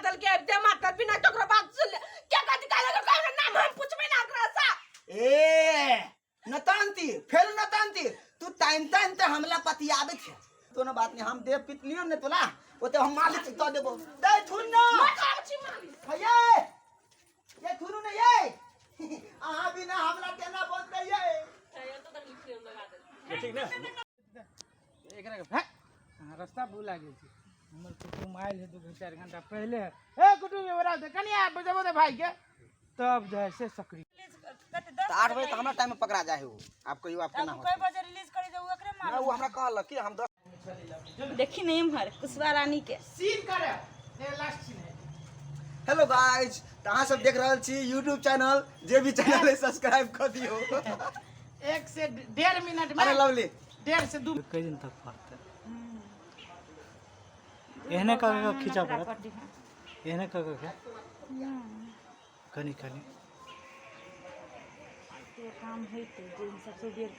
देलकै आबिते मात्र बिना ककरो बात सुनले के कथी कहलक ओकरा नाम हम पुछबै ना ओकरा सँ। ए नतांती, फेर नतांती, तू ताइन ताइन ते हमला पतियाबे छे। कोनो बात नहीं, हम देव पितलियो ने तोला ओते हम मालिश द देबो। दे थुन ना। मत छी मालिश। भैया ये थुनु ने ये अहाँ बिना हमला केना बोल रहिए। ठीक ने। एकरा के है अहाँ रास्ता भुला गेल छी। हमर कुटुम आयल है 2 4 घंटा पहले। ए कुटुम ओरा दे कनी आ बजाबो दे भाई के, तब जे है से सकरी। तऽ 8 बजे तऽ हमरा टाइम में पकड़ा जाए हो। आप कहियो आप केना कई बजे रिलीज करी दे ओकरे ना मालूम। वो हमरा कहलक कि हम 10 देखी नहीं एम्हर कुशवा रानी के सीन करे ए लास्ट सीन है। हेलो गाइस, तऽ अहाँ सब देख रहल छी यूट्यूब चैनल, जे भी चैनल है सब्सक्राइब कर दियो। 1 से 1.5 मिनट में। अरे लवली 1.5 से 2 कई दिन तक पड़तै। एहने कऽ कऽ खींचऽ पड़त, एहने कऽ कऽ के कनि कनि काम होइतै जे सबसँ देर।